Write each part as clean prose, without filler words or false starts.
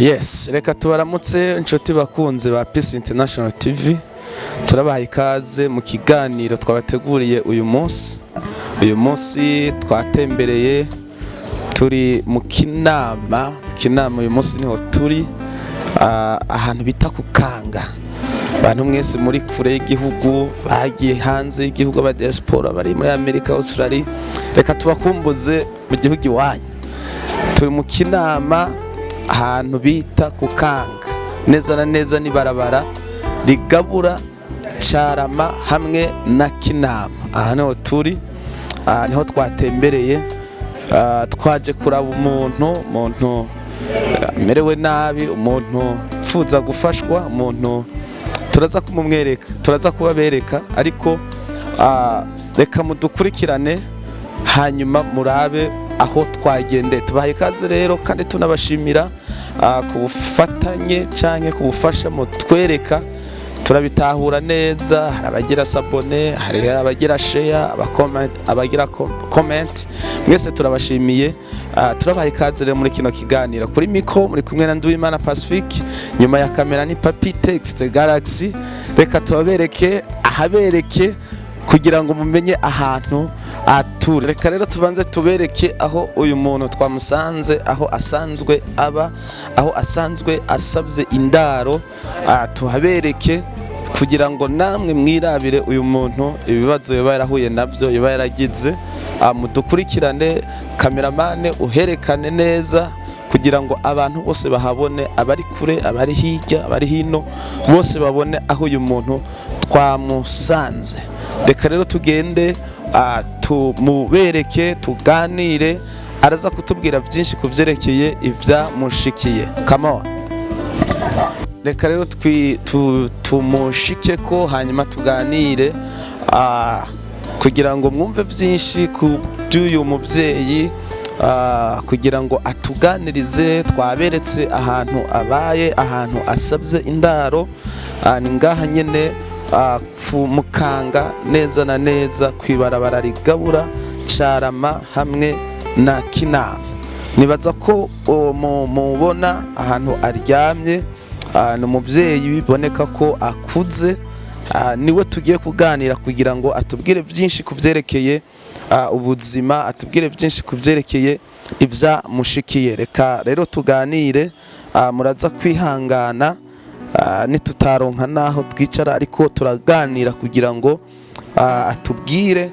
Yes, reka tubaramutse inshuti bakunze ba Peace International TV. Turabaha ikaze mu kiganiro twabateguriye uyu munsi. Uyu munsi twatembereye, turi mu Kinama. Kinama uyu munsi niho turi, ahantu bita ku Kanga. Abantu mwese muri kure y'igihugu, bagiye hanze y'igihugu, aba diaspora bari muri Amerika, Australia, reka tubakumbuze mu gihugu iwanyu. Turi mu Kinama, ahantu bita ku Kanga, neza na neza ni barabara rigabura Carama hamwe na Kinama. Aha niho turi, aha niho twatembereye. Twaje kuraba umuntu amerewe nabi, umuntu upfuza gufashwa, umuntu turaza kumumwereka, turaza kubabereka. Ariko reka mudukurikirane, hanyuma murabe aho twagendeye. Tubahaye ikaze rero, kandi tunabashimira ku bufatanye canke ku bufasha mutwereka. Turabitahura neza, hari abagira s'abonner, hari abagira share, abagira comment, mwese turabashimiye. Turabaha ikaze rero muri kino kiganiro. Kuri micro muri kumwe na Nduwimana Pacifique, nyuma ya kamera ni Papi Text Galaxy. Reka tubabereke ahabereke kugira ngo mumenye ahantu ature. Reka rero tubanze tubereke aho uyu muntu twamusanze, aho asanzwe aba, aho asanzwe asabye indaro. Tuhabereke kugira ngo namwe mwirabire uyu muntu, ibibazo yoba yarahuye nabyo, yoba yaragize. Mudukurikirane, cameraman uherekane neza kugira ngo abantu bose bahabone, abari kure, abari hirya, abari hino, bose babone aho uyu muntu twamusanze. Reka rero tugende, tumubereke, tuganire, araza kutubwira byinshi ku byerekeye ibyamushikiye. Come on. Reka rero tumushike ko, hanyuma tuganire, kugira ngo mwumve byinshi ku by'uyu mubyeyi, kugira ngo atuganirize. Twaberetse ahantu abaye, ahantu asabye indaro. Ni ngaha nyine, Mukanga, neza na neza ku ibarabara rigabura Carama hamwe na Kinama. Nibaza ko mubona ahantu aryamye. Ni umubyeyi biboneka ko akuze. Niwe tugiye kuganira kugira ngo atubwire byinshi ku byerekeye ubuzima, atubwire byinshi ku byerekeye ibyamushikiye. Reka rero tuganire. Muraza kwihangana nitutaronka naho twicara, ariko turaganira kugira ngo atubwire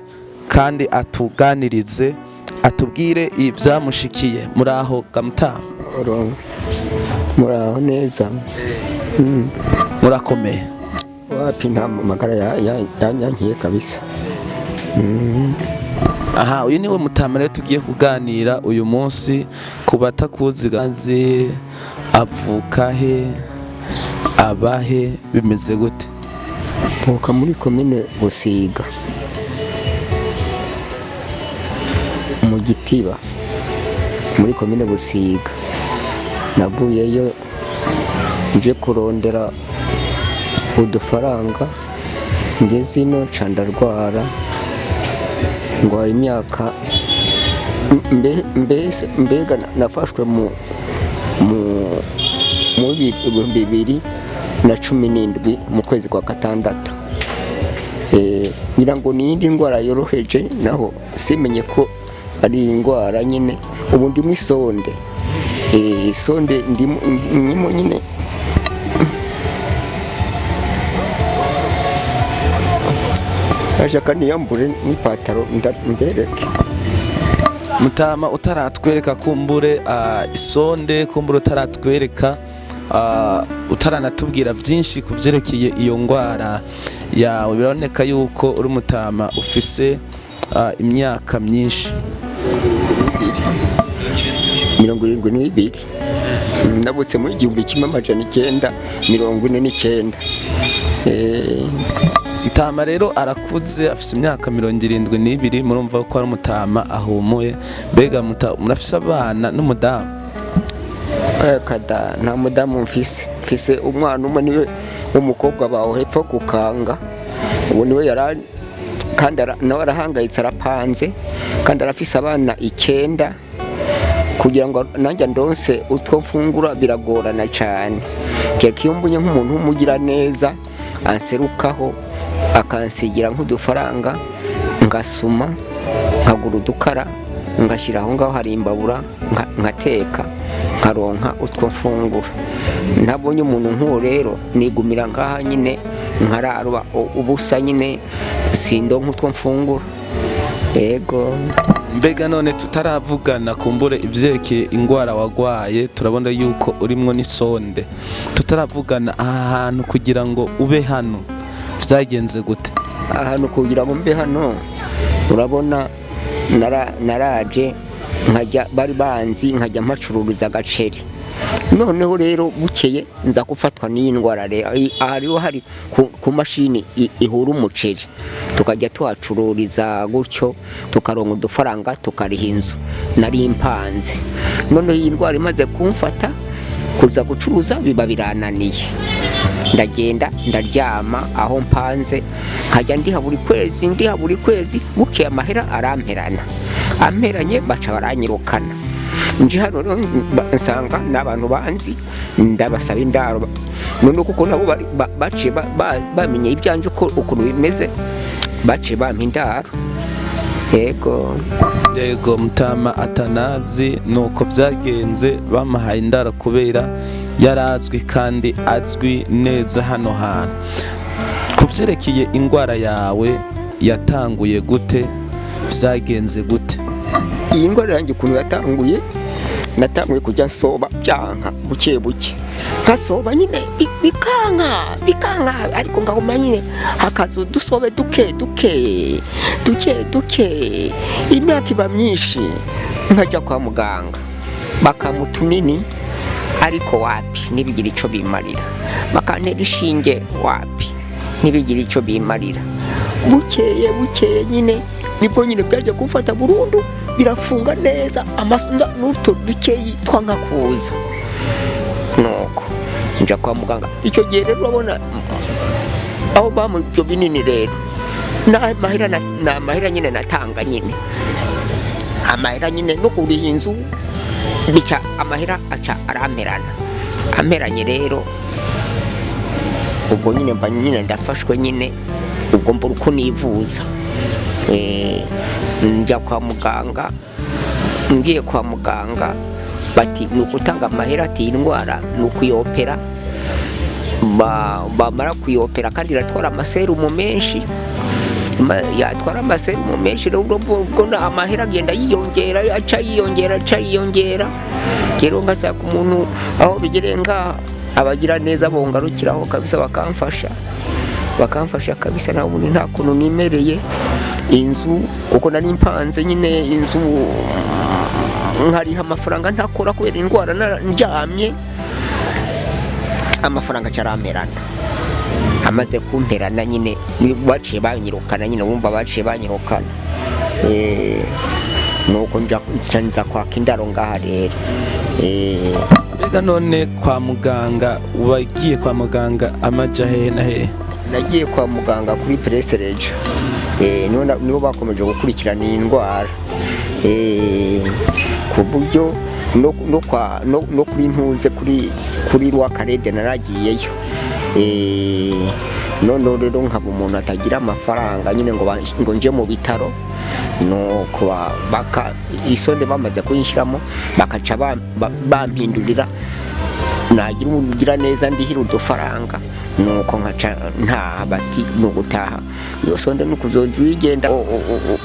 kandi atuganirize, atubwire ibyamushikiye. Muraho gamutamu? Muraho neza. Murakomeye? Wapi, nta magara yanyankiye kabisa. Aha, uyu niwe mutama rero tugiye kuganira uyu munsi. Ku batakuzi gaze, avuka he, abahe, bimeze gute? Mvuka muri komine Busiga, mu Gitiba, muri komine Busiga. Navuyeyo nje kurondera udufaranga, ngeze ino nca ndarwara, ndwaye imyaka mbese mbega nafashwe mu 2017 mu kwezi kwa gatandatu. Ngira ngo ni iyindi ndwara yoroheje, naho simenye ko ari indwara nyine. Ubu ndimo isonde. Isonde ndimo ndimo nyine. Ashaka niyambure n'ipataro mbereke. Mutama, utaratwereka kumbure isonde, kumbure utaratwereka, utaranatubwira byinshi ku byerekeye iyo ndwara yawe, biraboneka yuko uri mutama ufise imyaka myinshi. 72. Navutse muri 1949. Mutama rero arakuze, afise imyaka 72, murumva ko ari umutama ahumuye. Mbega murafise abana n'umudamu? Kada, nta mudamu mfise. Mfise umwana umwe, niwe w'umukobwa bawe hepfo kukanga. Ubu niwe yara kandi nawe arahangayitse, arapanze, kandi arafise abana icyenda. Kugira ngo nanjye ndonse utwo mfungura biragorana cyane, kereka iyo mbonye nk'umuntu w'umugira neza anserukaho akansigira nk'udufaranga, ngasuma nkagura udukara ngashyira aho ngaho, hari imbabura, nkateka nkaronka utwo mfungura. Ntabonye umuntu nk'uwo rero, nigumira ngaha nyine nkararwa ubusa nyine, sindonka utwo mfungura, yego. Mbega none tutaravugana kumbure ivyerekeye ingwara wagwaye, turabona yuko urimwo n'isonde, tutaravugana aha hantu kugira ngo ube hano vyagenze gute? Ahantu kugira ngo mbe hano, urabona naraje nkajya bari banzi, nkajya mpacururiza agaceri. Noneho rero bukeye nza gufatwa n'iyi ndwara. Rero aha rero hari ku mashini ihura umuceri, tukajya tuhacururiza gutyo tukaronka udufaranga tukariha inzu nari mpanze. Noneho iyi ndwara imaze kumfata, kuza gucuruza biba birananiye, ndagenda ndaryama aho mpanze, nkajya ndiha buri kwezi, ndiha buri kwezi. Bukeye amahera aramperana, amperanye baca baranyirukana. Nje hano rero nsanga n'abantu banzi, ndabasaba indaro. None kuko nabo baciye bamenye ibyanjye uko ukuntu bimeze, baciye bampa indaro, yego. Yego, mutama Atanazi, nuko byagenze, bamuhaye indaro kubera yarazwi kandi azwi neza hano hantu. Ku byerekeye indwara yawe, yatanguye gute? Byagenze gute? Iyi ndwara yanjye ukuntu yatanguye, natanguye kujya nsoba byanka buke buke, nkasoba nyine bikanka bikanka, ariko ngahuma nyine hakaza udusobe duke duke duke duke. Imyaka iba myinshi, nkajya kwa muganga bakampa utunini, ariko wapi, ntibigire icyo bimarira. Bakantera ishinge, wapi, ntibigire icyo bimarira. Bukeye bukeye nyine nibwo nyine byaje kumfata burundu, birafunga neza amaso n'utwo dukeyi twanka kuza. Nuko nja kwa muganga. Icyo gihe rero urabona aho bamu ibyo binini rero, n'amahera ni amahera nyine natanga nyine, amahera nyine no kuriha inzu, bica amahera aca aramperana. Amperanye rero, ubwo nyine mba nyine ndafashwe nyine, ubwo mbura uko nivuza. Njya kwa muganga, ngiye kwa muganga bati ni ugutanga amahera, ati iyi ndwara ni ukuyopera. Bamara kuyopera kandi iratwara amaserumu menshi. Yatwara amaserumu menshi rero, ubwo amahera agenda yiyongera, aca yiyongera, aca yiyongera. Rero ngasaka umuntu aho bigereye ngaha, abagira neza bongarukiraho kabisa, bakamfasha, bakamfasha kabisa. Nawe ubundi nta kuntu nimereye inzu, kuko nari mpanze nyine inzu nkariha amafaranga ntakora kubera indwara, ndyamye, amafaranga acaramperana. Amaze kumperana nyine baciye banyirukana nyine, wumva baciye banyirukana. Nuko nja nza kwaka indaro ngaha rero. Mbega none kwa muganga wagiye kwa muganga amaja hehe na hehe? Nagiye kwa muganga kuri Presereja, niho bakomeje gukurikirana iyi ndwara. Ku buryo no kuri ntuze kuri Rwakarede naragiyeyo. Noneho rero nkaba umuntu atagira amafaranga nyine ngo nje mu bitaro, nuko baka isonde bamaze kuyinshyiramo bakaca bampindurira, nagira umugira neza ndihira udufaranga, nuko nkaca ntaha. Bati ni ugutaha iyo sonde ni ukuzoja uyigenda.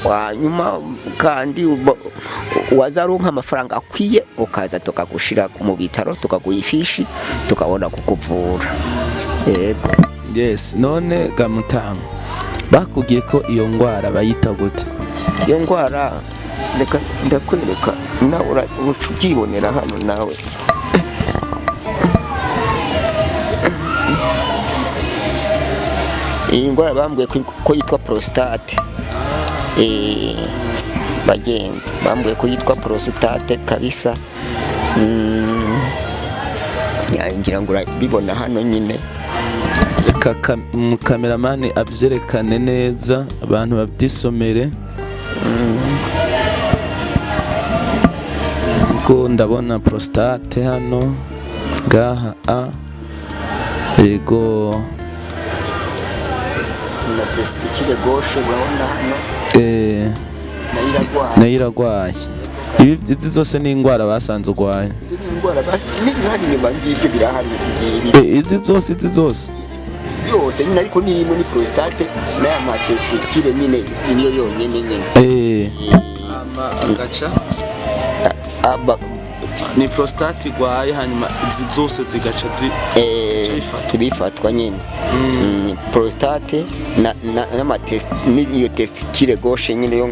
Hanyuma kandi wazaronka amafaranga akwiye ukaza tukagushira mu bitaro, tukaguha ifishi, tukabona kukuvura, yego. Yes, none gamutama, bakubwiye ko iyo ndwara bayita gute? Iyo ndwara, reka ndakwereka nawe, uca ubyibonera hano nawe. Iyi ndwara bambwiye ko yitwa prostate. Bagenzi bambwiye ko yitwa prostate kabisa. Ngira ngo urabibona hano nyine. Reka umukameramani abyerekane neza, abantu babyisomere. Ego, ndabona prostate hano ngaha a ego. Na testicule gauche urabona hano, nayo iragwaye. Nayo iragwaye. Ibi izi zose ni indwara basanze urwaye? Izi ni indwara basi, ni hano inyuma ngibyo birahari ngibi. Izi zose, izi zose? Yose nyine, ariko ni imwe, ni prostate n'aya ma testicule nyine, niyo yonyine nyine. Ama agaca Aba ni prostate igwaye, hanyuma izi zose zigaca zi bifatwa. Bifatwa nyine. Prostate na n'iyo testicule gauche nyine yo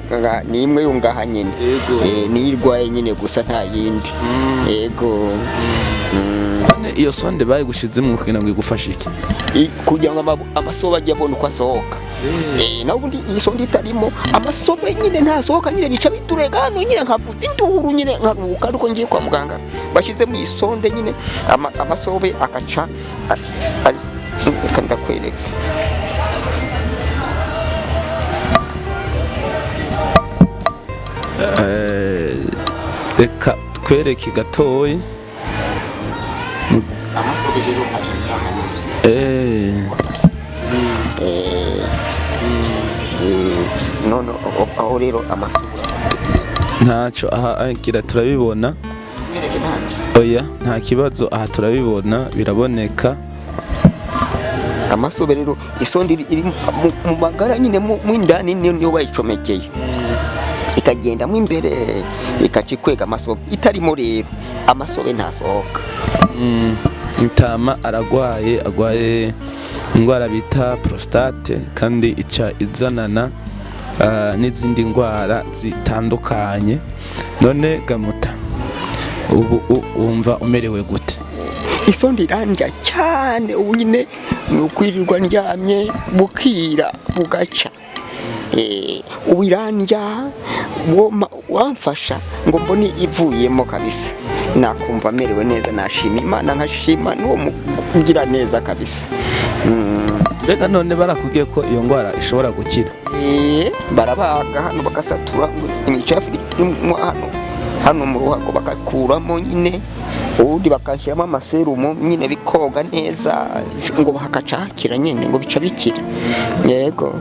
ni imwe yo ngaha nyine. Yego. Niyo irwaye nyine gusa, nta yindi, yego. None iyo sonde bayigushizemwo kugira ngo igufashe iki? Kugira ngo amasobe ajye abona uko asohoka. Naho ubundi iyi sonde itarimo, amasobe nyine ntasohoka nyine, bica biturega hano nyine, nkavuza induru nyine nkaruhuka, ariko ngiye kwa muganga bashyizemo iyi sonde nyine, amasobe agaca reka ndakwereka. Reka twereke gatoyi. Amasobe rero aja ngaha nyine. None aho rero amasura Ntaco, aha agira turabibona. mwereke ntaco. Oya, nta kibazo, aha turabibona, biraboneka. Amasobe rero, isonde iri mu magara nyine mu indani, niyo bayicomekeye, ikagenda mo imbere ikaca ikwega amasobe. Itarimo rero amasobe ntasohoka. Mutama aragwaye, agwaye indwara bita prostate, kandi ica izanana n'izindi ndwara zitandukanye. None gamuta, ubu wumva umerewe gute? Isonde irandya cyane. Ubu nyine ni ukwirirwa ndyamye, bukira bugaca. Ubu irandya, wamfasha ngo mbone ivuyemo kabisa, nakumva merewe neza, nashima Imana, nkashima n'uwo mugira neza kabisa. Mbega none barakubwiye ko iyo ndwara ishobora gukira? Barabaga hano bakasatura imicafu irimo hano hano mu ruhago, bakakuramo nyine, ubundi bakashyiramo amaserumu nyine, bikoga neza, ngo hakaca hakira nyine, ngo bica bikira, yego.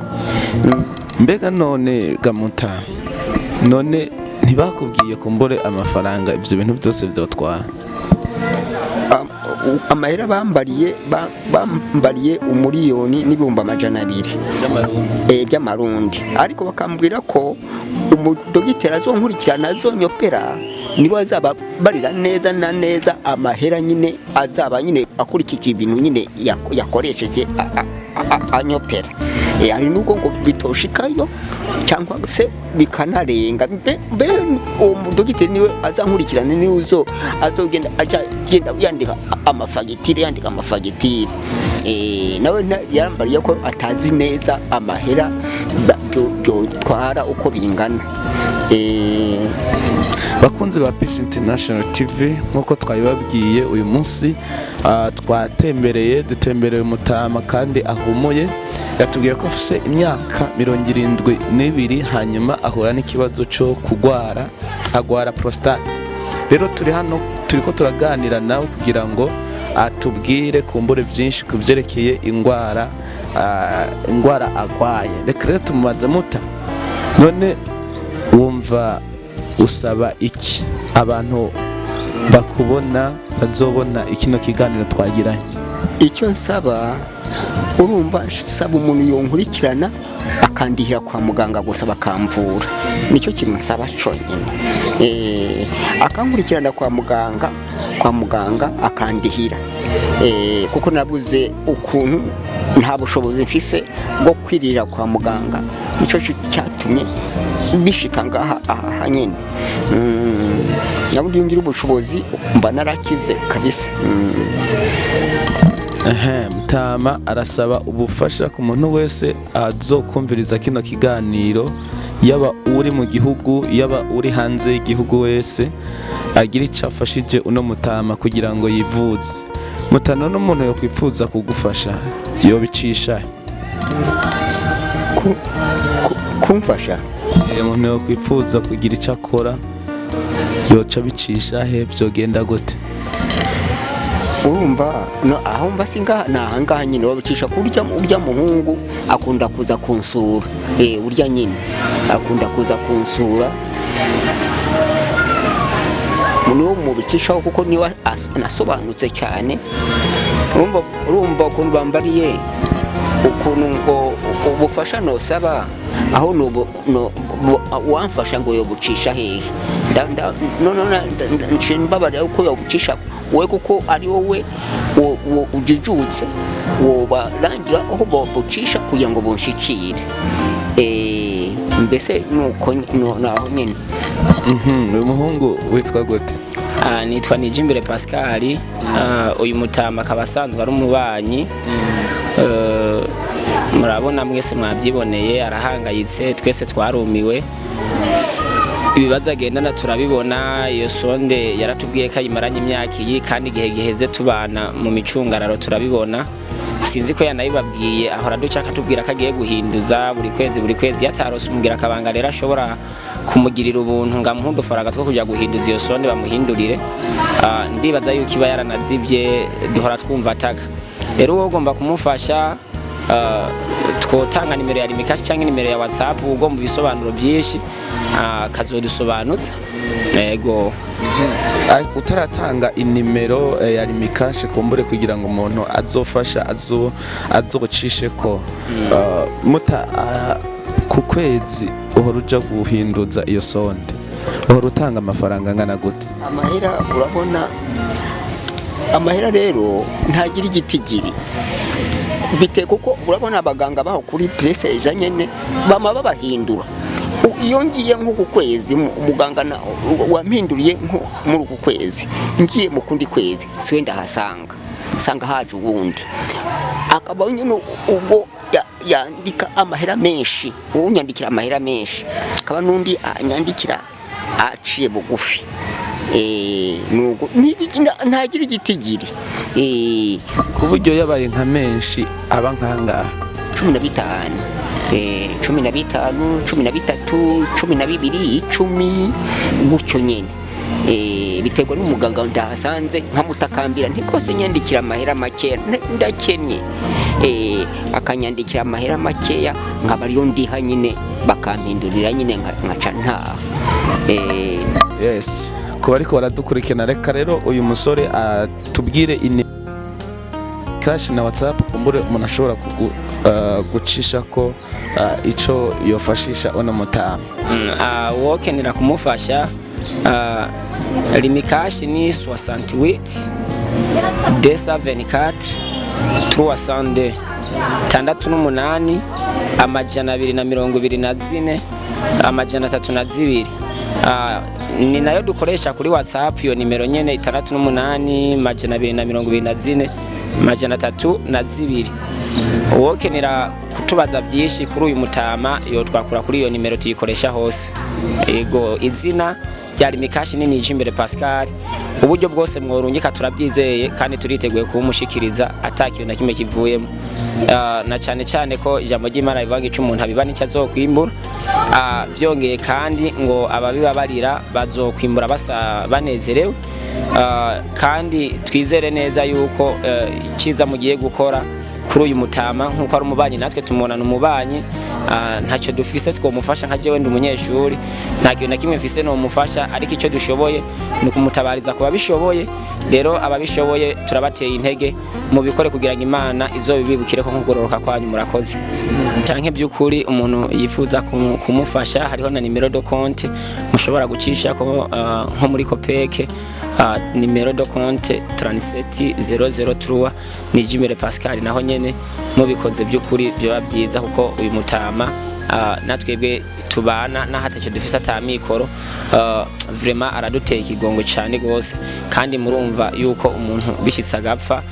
Mbega none gamuta, none ntibakubwiye kumbure amafaranga ibyo bintu byose byotwara? Amahera bambariye, bambariye 1,200,000 by'amarundi, ariko bakambwira ko umudogiteri azonkurikirana, azonyopera, niwe azaba barira neza na neza amahera nyine azaba nyine akurikije ibintu nyine yakoresheje anyopera. Hari nubwo ngo bitoshikayo cyangwa se bikanarenga. Mbe uwo mudogiteri niwe azankurikirana, niwe uzo azogenda aja genda yandika amafagitire, yandika amafagitire. Nawe yarambariye ko atazi neza amahera byotwara uko bingana. Bakunzi ba Peace International TV, nk'uko twabibabwiye, uyu munsi twatembereye, dutembereye umutama kandi ahumuye. Yatubwiye ko afise imyaka 72, hanyuma ahura n'ikibazo cyo kugwara, agwara prostate. Rero turi hano turiko turaganira nawe kugira ngo atubwire kumbure byinshi ku byerekeye indwara agwaye. Reka rero tumubaze. Muta, none wumva usaba iki abantu bakubona, bazobona ikino kiganiro twagiranye? Icyo nsaba, urumva, nsaba umuntu yonkurikirana akandihira kwa muganga gusa bakamvura, nicyo kintu nsaba cyonyine. Akankurikirana kwa muganga akandihira, kuko nabuze ukuntu, nta bushobozi mfise bwo kwirira kwa muganga, nicyo cyatumye bishika ngaha aha nyine. Nabundi iyo ngira ubushobozi mba narakize kabisa. Ehe, Mutama arasaba ubufasha ku muntu wese azokumviriza kino kiganiro, yaba uri mu gihugu, yaba uri hanze y'igihugu, wese agira icyo afashije uno mutama kugira ngo yivuze. Mutano, n'umuntu yokwipfuza kugufasha yobicisha he? Kumfasha? Umuntu yokwipfuza kugira icyo akora Yoca bicisha he? Vyogenda gute? Urumva no, aho mba singaha ni ahangaha nyine babicisha kurya. Urya muhungu akunda kuza kunsura, urya nyine akunda kuza kunsura, niwo mubicishaho kuko niwe anasobanutse cyane. Urumva ukuntu bambariye, ukuntu ngo ubufasha nosaba aho wamfasha ngo yobucisha hehe. None nciye mbabarira uko yobucisha wowe, kuko ari wowe ujijutse, wobarangira aho bobucisha kugira ngo bunshikire. Mbese nuko naho nyine. Uyu muhungu witwa gute? Nitwa Nijimbere Pascal. Uyu mutama akaba asanzwe ari umubanyi. Murabona mwese mwabyiboneye, arahangayitse, twese twarumiwe. Ibibazo agendana turabibona. Iyo sonde yaratubwiye ko ayimaranye imyaka iyi, kandi igihe giheze tubana mu micungararo turabibona. Sinzi ko yanabibabwiye, ahora duca akatubwira ko agiye guhinduza buri kwezi buri kwezi. Yatarose umugira akabanga rero ashobora kumugirira ubuntu ngo amuhe udufaranga two kuja guhinduza iyo sonde bamuhindurire. Ndibaza yuko iba yaranazibye, duhora twumva ataka. Rero wowe ugomba kumufasha, twotanga nimero ya Lumicash cyangwa nimero ya WhatsApp, ugomba ibisobanuro byinshi akazodusobanutsa. Yego. Utaratanga inimero ya Lumicash, kumbure kugira ngo umuntu azofasha azocishe ko muta ku kwezi uhora uja guhinduza iyo sonde, uhora utanga amafaranga angana gute? Amahera, urabona amahera rero ntagira igitigiri bite, kuko urabona abaganga baho kuri pureseja nyene bama babahindura. Iyo ngiye nk'uku kwezi, umuganga wampinduriye nko muri uku kwezi, ngiye mu kundi kwezi siwe ndahasanga, nsanga haje uwundi, akaba nyine ubwo yandika amahera menshi, unyandikira amahera menshi, akaba n'undi anyandikira aciye bugufi. Nuko ntagira igitigiri. Ku buryo yabaye nka menshi aba nkangaha? 15, 15, 13, 12, 10, gutyo nyene. Biterwa n'umuganga ndahasanze, nkamutakambira nti kose nyandikira amahera makeya, ndakennye. Akanyandikira amahera makeya, nkaba ariyo ndiha nyine, bakampindurira nyine, nkaca ntaha. Yes, kuba ariko baradukurikirana, reka rero uyu musore atubwire ini cash na WhatsApp, kumbure umuntu ashobora gucisha ko ico yofashisha ono mutama. Wokenera kumufasha, Lumicash ni 68 224 302, 68 224 302. Ni nayo dukoresha kuri WhatsApp, iyo nimero nyene, 68 224 302. Uwokenera kutubaza byinshi kuri uyu mutama yo twakura kuri iyo nimero, tuyikoresha hose. Yego, izina rya Lumicash ni Nijimbere Pascal. Uburyo bwose mworungika turabyizeye kandi turiteguye kuwumushikiriza atakintu na kimwe kivuyemo. Na cyane cyane ko ijambo ry'Imana rivuga ngo ico umuntu abiba nicyo azokwimbura. Byongeye kandi ngo ababibabarira bazokwimbura basa banezerewe. Kandi twizere neza yuko icyiza mugiye gukora kuri uyu mutama, nk'uko ari umubanyi natwe tumubonana umubanyi, ntacyo dufise twomufasha. Nka jewe ndi umunyeshuri, nta kintu na kimwe mfise nomufasha, ariko icyo dushoboye ni ukumutabariza ku babishoboye. Rero ababishoboye turabateye intege, mubikore kugira ngo Imana izobibibukire ko nkugororoka kwanyu. Murakoze. Canke by'ukuri umuntu yifuza kumufasha, hariho na numéro de compte mushobora gucisha ko, nko muri COOPEC, numéro de compte 37 003, ni Jimere Pascal. Naho nyene mubikoze by'ukuri byoba byiza, kuko uyu mutama natwebwe tubana naho atacyo dufise, atamikoro, vraiment araduteye ikigongo cyane gose. Kandi murumva yuko umuntu bishitse agapfa,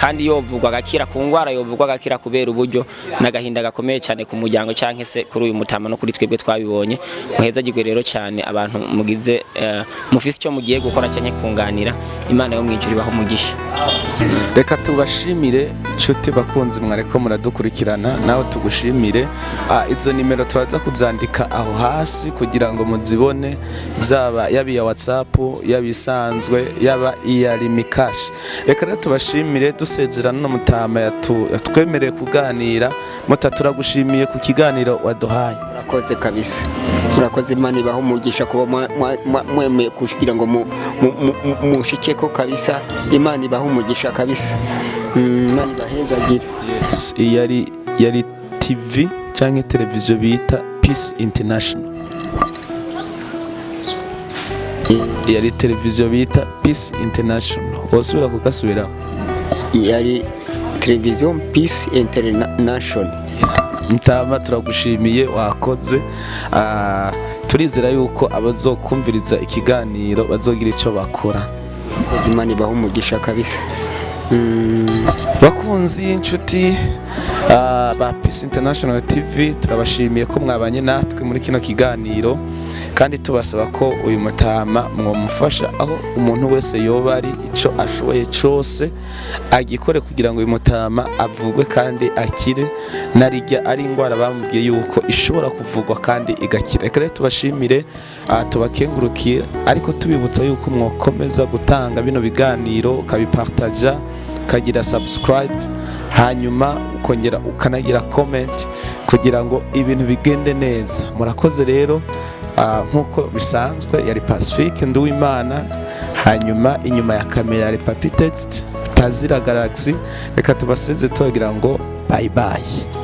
kandi yovugwa agakira ku ngwara, yovugwa agakira kubera uburyo, n'agahinda gakomeye cyane ku muryango cyangwa se kuri uyu mutama no kuri twebwe twabibonye. Muhezagirwe rero cyane abantu mugize, mufise icyo mugiye gukora cyangwa kunganira. Imana yo mwijuru ibaho umugisha. Reka tubashimire, inshuti bakunzi mwareko muradukurikirana, nawe tugushimire. Izo nimero turaza kuzandika aho hasi kugira ngo muzibone, zaba yaba iya WhatsApp, yaba isanzwe, yaba iya Lumicash. Reka rero tubashimire, dusezerana no mutama yatwemereye kuganira. Muta, turagushimiye ku kiganiro waduhaye. Murakoze kabisa, murakoze. Imana ibaha umugisha kuba mwemeye kugira ngo mushikeko kabisa. Imana ibaha umugisha kabisa. Imana ibahezagire. Yes, iyi yari TV cyangwa televiziyo bita Peace International. Yari televiziyo bita Peace International. Wasubira kugasubiramo? Yari televiziyo Peace International. Mutama, turagushimiye, wakoze. Turizera yuko abazokumviriza ikiganiro bazogira icyo bakora. Murakoze, Imana ibaha umugisha kabisa. Bakunzi, inshuti ba Peace International TV, turabashimiye ko mwabanye natwe muri kino kiganiro, kandi tubasaba ko uyu mutama mwamufasha. Aho umuntu wese yoba ari, icyo ashoboye cyose agikore kugira ngo uyu mutama avugwe kandi akire, narijya ari indwara bamubwiye yuko ishobora kuvugwa kandi igakira. Reka rero tubashimire, tubakengurukiye, ariko tubibutsa yuko mwakomeza gutanga bino biganiro, ukabipartaja, ukagira subscribe, hanyuma ukongera ukanagira comment kugira ngo ibintu bigende neza. Murakoze rero. Nk'uko bisanzwe, yari Pacifique Nduwimana, hanyuma inyuma ya kamera yari Papi Text Tazira Galaxy. Reka tubaseze tubagira ngo bye bye.